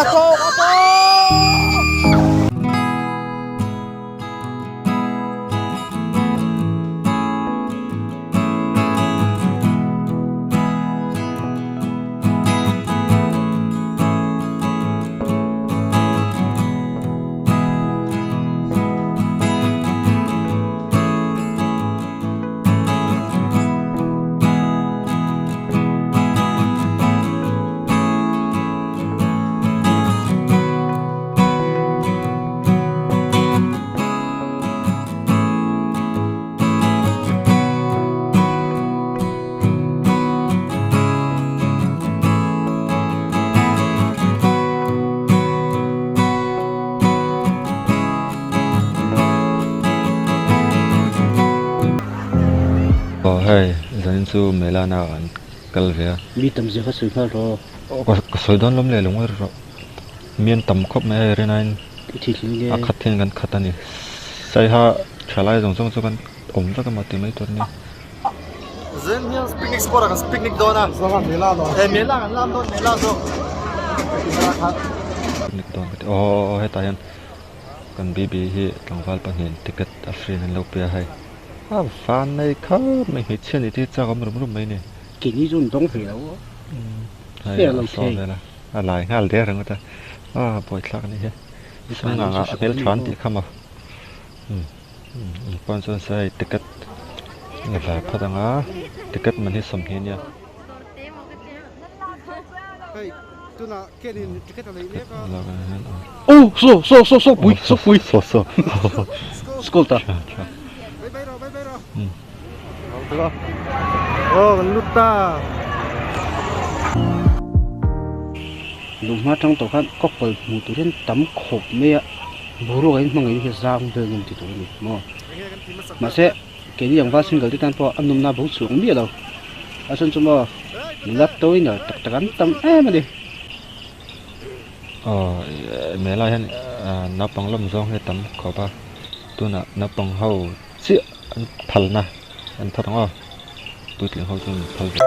A tawk a tawk! Aw hei zanin chu Melana an kal ve a. Mi tam zia kha sawi nghal rawh. Aw ka sawi dawn lawm leh lo ngawi rawh. Mi an tam khawp mai a hei rin aiin a khat hian kan khat a ni. Saiha thalai zawng zawng chu kan awm vek emaw ti mai tur a ni. Zan hian picnic spot ah kan picnic dawn a. He mela kan lam dawn mela zawk. Picnic dawn ka ti aw aw aw hetah hian kan BB hi tlangval pahnihin ticket a free in an lo pe a hei a van nei khawp mai hmeichhia nih te hi chak awm rum rum mai a ni. Keini chu an dawng ve lo Hei fair lo a saw thei. vel a a lai nghal der ringawt a a buaithlak a nih hi sum ngah ngah a hmeltha an tih kha maw umm. An pawn chuan se hei ticket a la phawt ang a ticket man hi 20 a nia. Oh so so so so pui so pui so so school ta tha tha um Oh kan lut ta. Luhma tang tawh khan couple hmuh tur hian tam khawp mai a. Boruak ah hian hmangaihna hi a zang vel ngam ti tur a ni maw? Mahse, keini ang val single te tan pawh a nawmna bo chhuak miah lo. A chhan chu maw nula tawina tak tak an tam em a ni. Aw, mela hian naupang lawm zawng hi a tam khawp a, tunah naupang ho chiah an phalna an phawt ang aw, puitling ho chu an phal ve.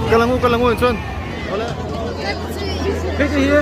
Kal angu kal angu chuan awle hei te hi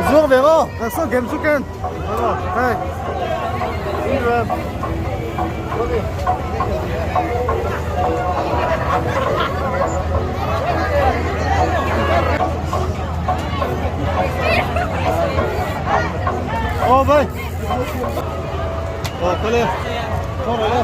Zuang ve maw? Saw game chu ken. Hei. Aw vai. Aw kale. Chaw rawh le.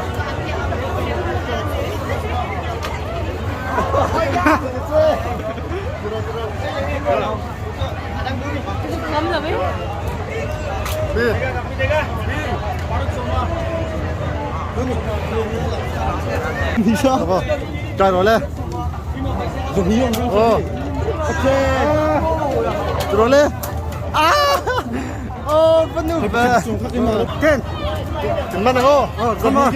Try rawh le. Oh. Rawh le. Ah! Oh, panu ba. Ken. Kan man ang oh. Oh, come on.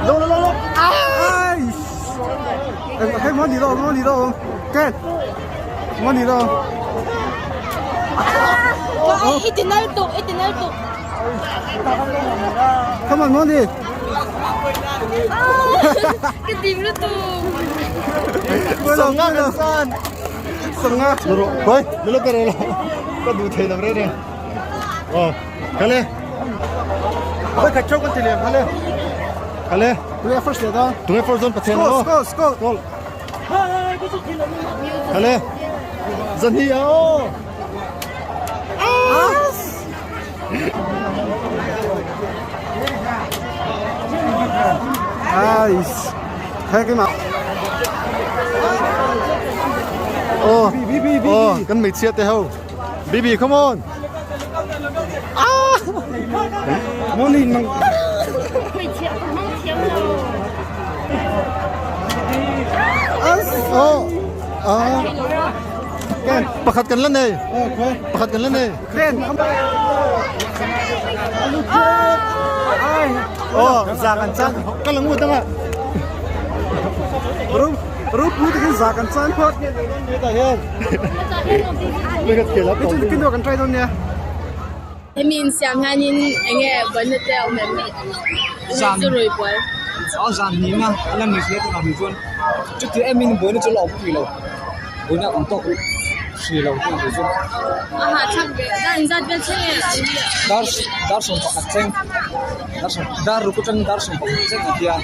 Lo lo lo lo. Ai. Hey, món gì đâu, món gì đâu. Ken. Món gì đâu. Ay, itinaltok, itinaltok. Come on, món gì. Ah! Kadim na to. Song nga kan san. Song nga. Loro. Hoy, lolo pero lo. Ka du thei lam re re. Oh, kale. Hoy, ka chok kan tilem kale. Kale. Tunge first le da. Tunge first zone pathen Go, o. go, go. Goal. Kale. Zan hi ao. Ai. Thế cái mà. Oh. B B B. Oh, kan mei chia te ho. Bibi, come on. Ah! Món gì mang. May tiyan, may tiyan mo. Oh. Ah. Ken. Pakhat kan lan nei. Okay. Pakhat kan lan nei. Ken. Ai. Oh, za kan chan. Kan lang mu tanga. Ru ru pu thì cái giá kan chan phot. Ta hian. Mai ka khela Cái chuyện kinh đồ kan try đâu nha. Hemi siam hianin enge banna te a awm em ni? Zan. Zu rui bual. A zan ni nga a la ni hle tuna mi chuan chuti em in buaina chu la awm tui lo buaina ang tawk hri lo tuna mi chuan A ha thak ve dar inzat vel thleng e an ni a. Dar dar sawm pakhat thleng dar sawm dar ruk atang dar sawm pakhat thleng a tia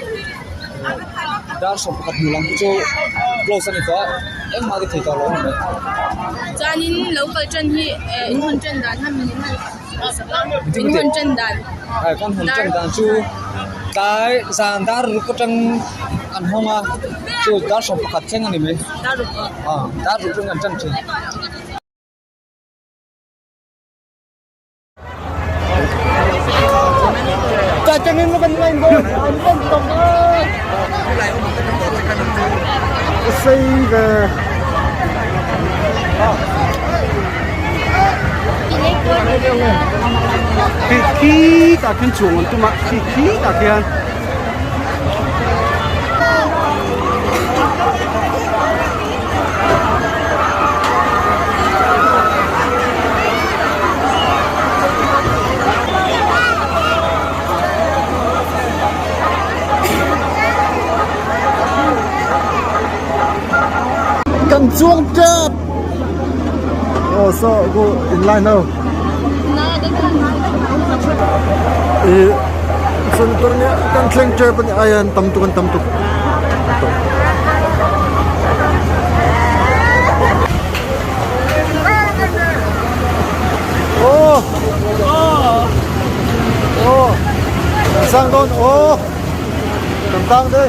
dar sawm pakhat hnu lam te chu close a ni tawh a engmah a ti thei tawh lo a ni mai. Chuanin lo kal tan hi in hawn tan dan kha min han in hawn tan dan. Ai kan hawn tan dan chu tlai zan dar ruk atang an hawng a chu dar sawm pakhat thleng a ni mai. Dar ruk a dar ruk atang an tan thin. Ta changin mo kan main ball. An ban tam a. Sei về. Khi khi ta khian chuang an tum a khi khi ta khian. Kan chuang tep. Oh, so go in line now. I sun tur nia kan thleng tep ani ai an tam tuk an tam tuk. Oh. Oh. Sang don. Oh. Kan tang de.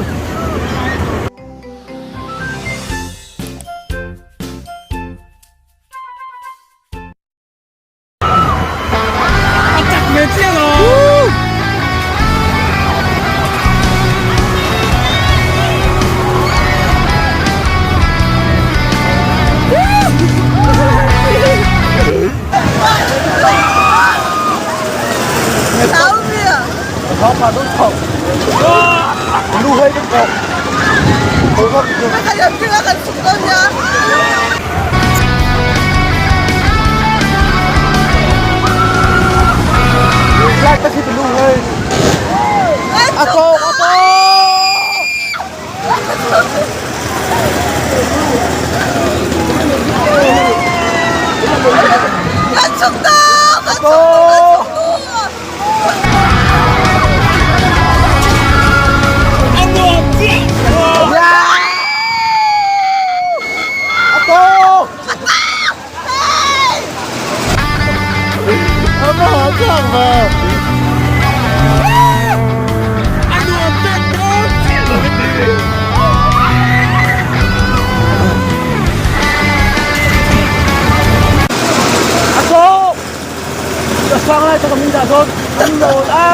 sang lai tak a min dah dawn an lawn a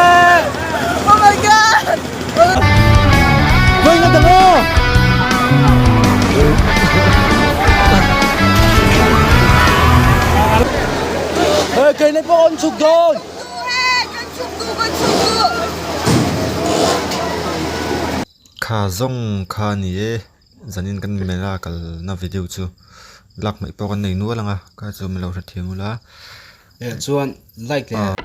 Oh my god! Vâng nga tamo. Hey, kei le pawh an chhuk dawn. Kha zawng kha a ni e, zanin kan mela kalna video chu lak hmaih pawh kan nei nual ang a, kha chu min lo hrethiam ula. Chuan like leh.